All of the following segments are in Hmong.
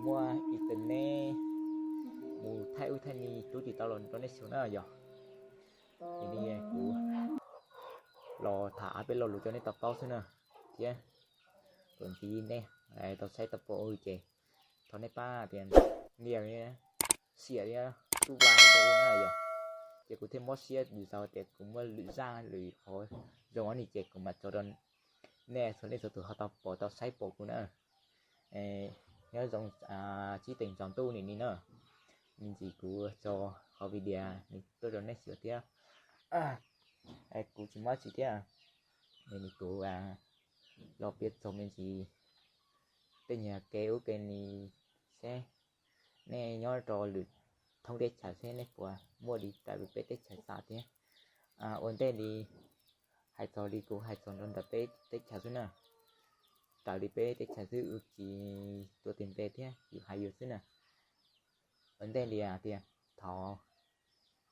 muaj internet mus thaij ub thaij ni rub tsis tau los rau nej xyuas na yog. Ces li kuv los tham ob peb lo lus rau nej tau paub xwb na, thiab thaum ntxiv nej tau saib tau pom ces thov nej pab tias nias xiam thiab subscribe rau na yog. Ces kuv thiaj mob siab yus xav tias kuv muaj lwm zaj lwm qhov zoo ni ces kuv mam tso rau nej txhua leej txhua tus ho tau pom tau saib pom kuv na. Nyob zoo tsib teev tsaus ntuj nim ni na, me ntsis kuv tso qhov video no tuaj rau nej xyuas thiab. Kuv tsis mob tsis thiab, nim kuv los piav txog me ntsis tej nyuag kev ub kev ni seb nej nyob rau lwm thoob teb chaws seb nej puas muaj li raws li peb teb chaws xav thiab. Ua ntej li hais txog li kuv hais txog rau ntawm peb teb chaws xwb na, raws li peb teb chaws xwb, kuv tsis tuav tes npe thiab, yus hais yus xwb na. Ua ntej li tias thov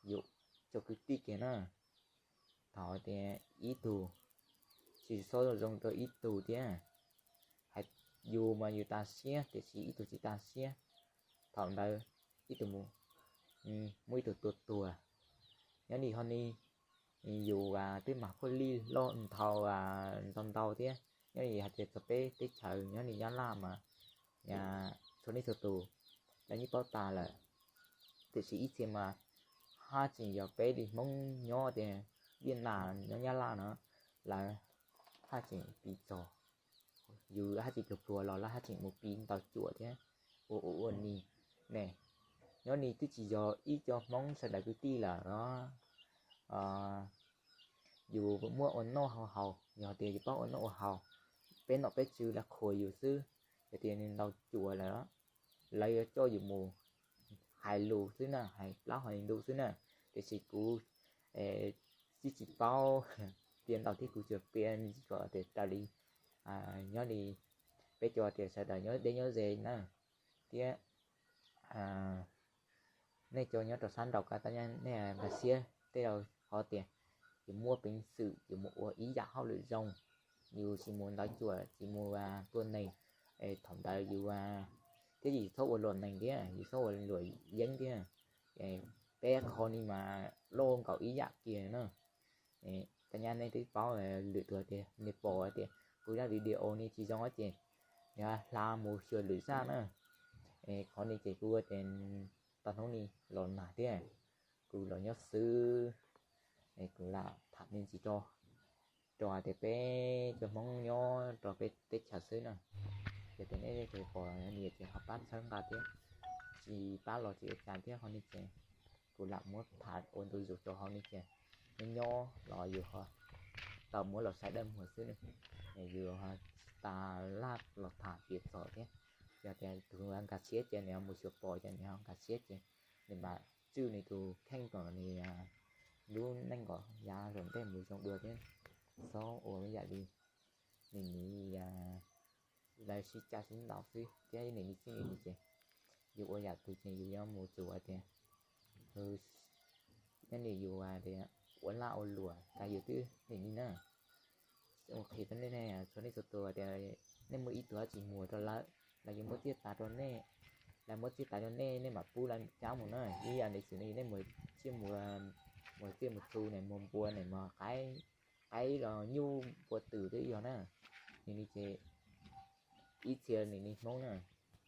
yus cov kwv tij kiag na, thov tias ib tug tsis txhob zoo rau ib tug thiab. Hais yus mas yus tas siab tiam sis ib tug tsis tas siab, thaum ntawd ib tug mus muaj ib tug tua tuag. Nyob li ho ni yus twb mag phuaj lij loj ntau ntau ntau thiab. Nyob li hais tias txog peb teb chaws nyob li Nyab Laj mas txhua leej txhua tus lawv yeej paub tas lawm, tiam sis ib txhia mas haj tseem yog peb li Hmoob nyob tias Viaj Nam nyob Nyab Laj no, lawv haj tseem piv txog, yus haj tseem pluag pluag los lawv haj tseem mus piv ntaus cuam thiab ua ua ua ni ne. Nyob li twb tsis yog ib co Hmoob sawv daws kwv tij lawm os. Yus muaj ua noj ua haus, yog tias yus paub ua noj ua haus, peb nom peb tswv lawv qhuas yus xwb, yog tias nws ntaus cuam lawm, lawv yuav coj yus mus hais lus xwb na, hais plaub hais ntug xwb na. Tiam sis kuv twb tsis paub piav ntau thiab, kuv tsuas piav me ntsis kom tias raws li nyob li peb cov tias sawv daws nyob deb nyob ze na, thiab nej cov nyob rau sab nraud ko tab nej nkag siab tej laus qhov tias yus muaj peev xwm yus mus ua ib yam hauj lwm zoo, yus tsis mus ntaus cuam tsis mus tua neeg, thaum ntawd yus thiab yus txhob ua luam neeg thiab yus txhob ua luam yeeb thiab. Peb qhov ni mas loj nkaus ib yam kiag na. Tab nyab nej twb paub lwm tus tias nej pom tias kuv zaj video ni tsis zoo ces yog hla mus xyuas lwm zaj na. Qhov ni ces kuv ua tias tau hnub ni los nag thiab, kuv los nyob xwb, kuv lam tham me ntsis rau, rau hais tias peb cov Hmoob nyob rau peb teb chaws xwb na. Yog tias nej pom ni ces ho pab txhawb nqa thiab, tsis pab los tsis ua cas thiab. Ho ni ces kuv lam muab tham ua ntu zus rau hauv ni ces nyob nyob los yus ho tau muab los saib dawb muag xwb, yus ho tsis tas laj los tham piav txog thiab. Yog tias tus nkag siab ces nws ho mus xyuas pom ces nws ho nkag siab ces nws mam tswj nws tus kheej kom nws lub neej kom yav tom ntej mus zoo dua thiab. Txhob ua ib yam li nim ni lawv sib cav sib ntaus xwb thiab nim ni txij nim ni ces yus ua yam twg ces yus yuav mus txog hais tias nyob nim yus ua laj ua luam tas yus twb nim ni na. Ua qhia rau nej, txhua leej txhua tus tias nej muaj ib tug dab tsi muag rau lawv, lawv yuav muab txiaj tas rau nej, lawv muab txiaj tas rau nej, nej mam pub lawv cab mus na. Ib yam li xwb nej mus txiaj, mus txiaj mus txhu ne, mus npua ne, mus qaib los nyuj npua twm twb yog na. Nim ni ces ib txhia nim ni Hmoob na,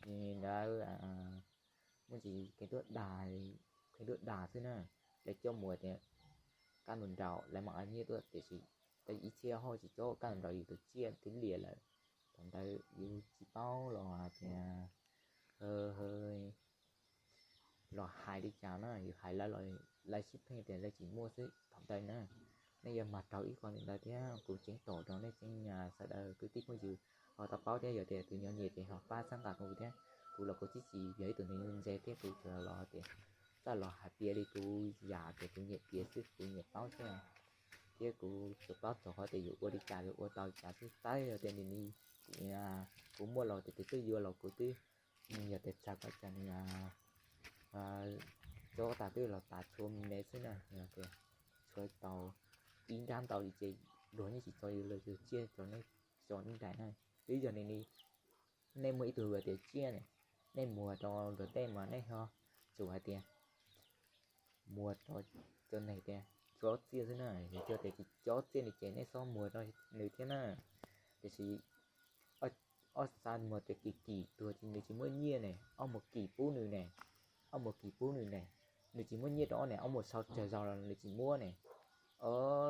nim ntawd muaj ntsis kev tuaj dag, kev tuaj dag xwb na. Lawv coj mus tias kaj mus nraus lawv mam nyiaj tuaj tiam sis ib txhia hoj tsis coj kaj mus nraus yus tus tsiaj twb liam lawm. Thaum ntawd yus tsis paub los tias los hais li cas na, yus hais lawv los lawv sib pheej tias lawv tsis muaj xwb thaum ntawd na. Nej yuav mag raug ib qho li ntawd thiab kuv ceeb toom rau nej tseem sawv daws kwv tij phooj ywg ho tau paub thiab. Yog tias tus nyob nyias ces ho pab txhawb nqa kuv thiab. Kuv los kuv tsis yog ib tug neeg ntse thiab kuv tsuas los tias txawj los hais piav li kuv yam tias kuv nyiam piav xwb kuv nyiam paub xwb. Thiab kuv tsuas paub txog qhov tias yus ua li cas yus ua tau cas xwb. Tab yog tias nim ni kuv muaj los tias tus twb yuav los kuv twb yog tias txawm ko cas nws tso tas twb los tas txhua me me xwb na. Yog tias txhua tau ib nrab ntau li ces luag yeej tsis tso yus los yus tsiaj tso nej tso nraim na. Twb yog nim ni nej muaj ib tug tias tsiaj ne, nej muag rau luag tej mas nej ho tsum hais tias muag rau cov neeg tias cob txiaj xwb na. Yog cov tias tsis cob txiaj li ces nej txhob muag rau nws thiab na. Tiam sis ob xa muag tias kim kim tuag ces nws tsis muaj nyiaj ne, ob muag kim pub nws ne, ob muag kim pub nws ne, nws tsis muaj nyiaj rau ob ne, ob muag sau tsawg zaus los nws tsis muab ne.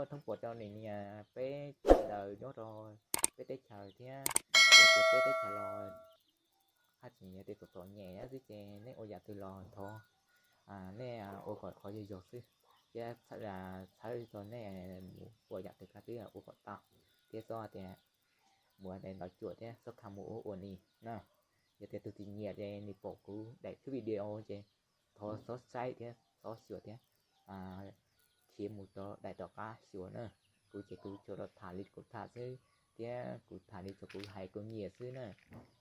Thoob pom rau niam niam peb sawv daws nyob rau peb teb chaws thiab, peb teb chaws los haj tseem yog tej txom txom nyem xwb ces nej ua yam twg los thov nej ua kom qhov yog yog xwb, thiab txhawb txog nej mus ua yam twg koj twb ua kom tau, thiab txhob tias mus ntawd cuam thiab txhob kha mus ua ua ni na. Yog tias tus twg nyiam ces nws pom kuv daim clip video ces thov txhob saib thiab txhob xyuas thiab khiav mus rau daim tom qab xyuas na. Kuv ces kuv tsuas los tham li kuv tham xwb, thiab kuv tham li txog kuv hais kuv nyiam xwb na.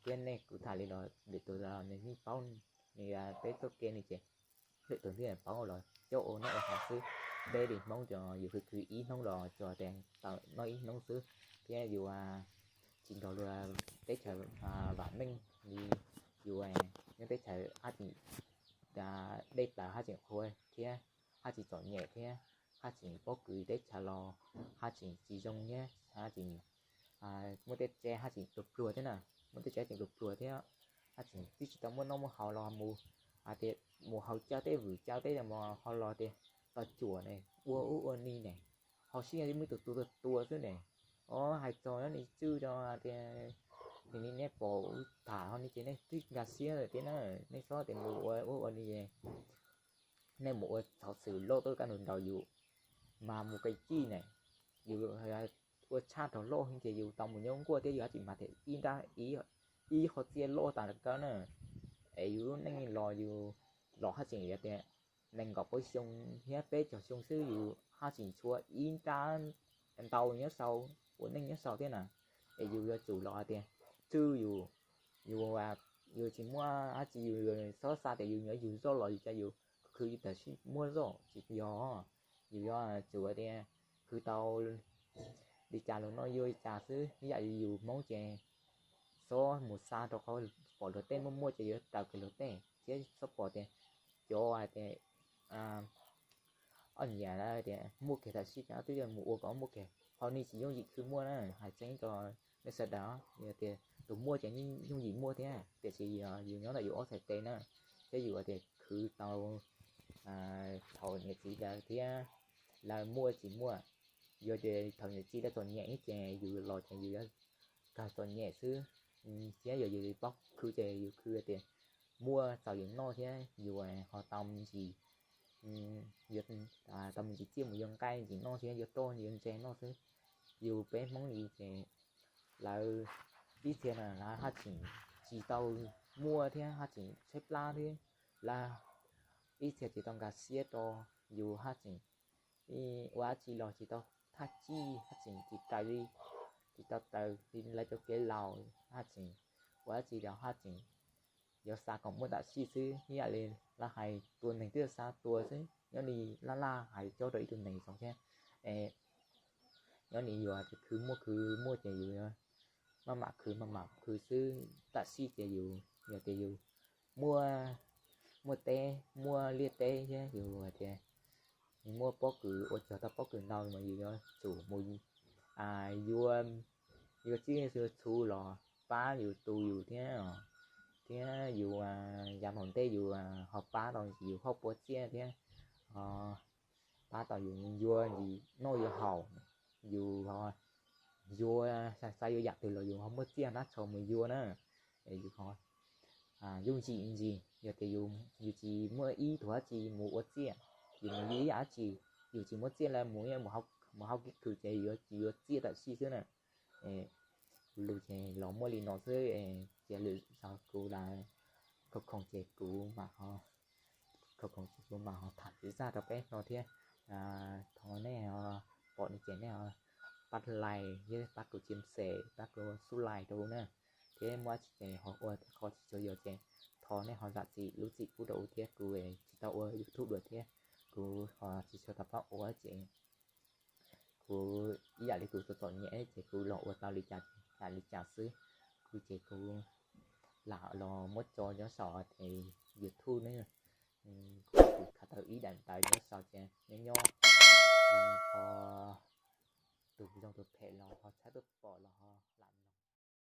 Thiab nej kuv tham li los lwm tus los nws yeej paub, nws peb txoj kev no ces lwm tus thiaj paub los coj ua noj ua haus xwb. Peb li Hmoob ces yus khwv khwv ib hnub los tsuas tias tawm noj ib hnub xwb, thiab yus tsis nrog luag teb chaws vam meej li yus nyob teb chaws haj tseem dej plaws haj tseem qhuav thiab haj tseem txom nyem thiab haj tseem pob kws teb chaws los haj tseem tsis zoo thiab haj tseem muaj tej tsev haj tseem pluag pluag thiab na, muaj tej tsev haj tseem pluag pluag thiab haj tseem twb tsis tau muaj noj muaj haus los mus, hais tias mus haus cawv teb vwm cawv teb mus ho los tias los cuam ne, ua ub ua ni ne, ho sib muaj tus tu tua tua xwb ne. O, hais txog nyob ni tswj rau tias nws ni nej pom tham ho ni ces nej twb nkag siab lawm thiab na. Nej txhob tias mus ua ub ua ni, nej mus ua xov xwm loj tuaj kaj ntug nraud yus mas mus kev cij ne, yus ua tshaj rau loj ces yus tau mus nyob nkuaj thiab yus haj tseem mag thiam ib nrab ib qho txiaj loj tas kawg na. Es yus lub neej los yus los haj tseem tias nees nkaum peb xyoo thiab peb caug xyoo xwb yus haj tseem tshuav ib nrab ntau nyob sau, ua neej nyob sau thiab na. Es yus yuav tsum los hais tias tswj yus, yus, yus tsis muaj dab tsi, yus txhob xav tias yus nyob yus zoj los yus cas yus khwv yus tam sim muaj zoj, tsis yog. Yus yuav tsum tias khwv tau li cas los noj yuav li cas xwb. Ib yam li yus Hmoob ces txhob mus xa rau qhov pom luag tej muaj muaj ces yuav raws kiag luag tej, thiab txhob pom tias cov hais tias ob niam tias muaj kiag tam sim ces twb yog mus ua kom muaj kiag, ho ni tsis yooj yim khwv muaj na. Hais tseeb rau nej sawv daws, yog tias tus muaj ces yooj yim muaj thiab, tiam sis yus nyob ntawm yus ob txhais tes na, thiab yus tias khwv tau thaum niam txiv lawv thiab lawv muaj tsis muaj. Yog tias thaum niam txiv lawv txom nyem ces yus los ces yus yuav kawg txom nyem xwb, thiab yog yus paub khwv ces yus khwv tias muaj txaus yus noj thiab yus ho tau me ntsis, tau me ntsis txiaj mus yuav nqaij ntsis noj thiab yuav roj yuav ntses noj xwb. Yus peb Hmoob li ces lawv ib txhia na lawv haj tseem tsis tau muaj thiab haj tseem tshaib plab thiab, lawv ib txhia tsis tau nkag siab rau yus haj tseem ua dab tsi los tsis tau thaj cij, haj tseem tsis raws li, tsis tau raws li lawv cov kev laus, haj tseem ua dab tsi los haj tseem yuav xav kom muaj tam sim xwb. Ib yam li lawv hais tua neeg twb yuav xav tua xwb, nyob li laj laj hais cob rau ib tug neeg zoo thiab. Nyob li yus khwv muaj khwv muaj ces yus maj mam khwv maj mam khwv xwb, tam sim ces yus yog tias yus muaj, muaj teb muaj liaj teb thiab yus hais tias muaj pob kws ua cog tau pob kws ntau mas yus yuav tsum mus yuav, yuav txij txhu los pab yus tu yus thiab, thiab yus yav tom ntej yus ho pab tau yus hauv paus txiaj thiab, pab tau yus yuav ntsis noj yuav haus, yus yuav xav yuav yam twg los yus ho muaj txiaj hnab tsho mus yuav na. Yus yooj yim ntsis, yog tias yus tsis muaj ib tug dab tsi mus ua txiaj, yus mus yuav ib yam dab tsi, yus tsis muaj txiaj lawm mus, mus hauv kev khwv ces yus yuav txiaj tam sim xwb na. Lus ces los muaj li no xwb, cia lwm zaus kuv los khoom khoom ces kuv mam ho, khoom khoom ces kuv mam ho tham zaj rau peb no thiab. Thov nej pom li ces nej pab like thiab pab kuv chia sẻ, pab kuv subscribe rau kuv na. Thiab muaj dab tsi ces ho ua qhov tsis tshua yog ces thov nej ho zam txim lub txim pub rau kuv thiab, kuv tsis tau ua YouTube dua thiab, kuv ho tsis tshua tau paub ua ces kuv ib yam li kuv txom txom nyem ces kuv los ua tau li cas lam li cas xwb. Kuv ces kuv lam los muab tso nyob saum YouTube ne. Kuv khav tawm ib daim ntawv nyob saum ces nyob nyob ho tus zoo tus phem los ho txhawb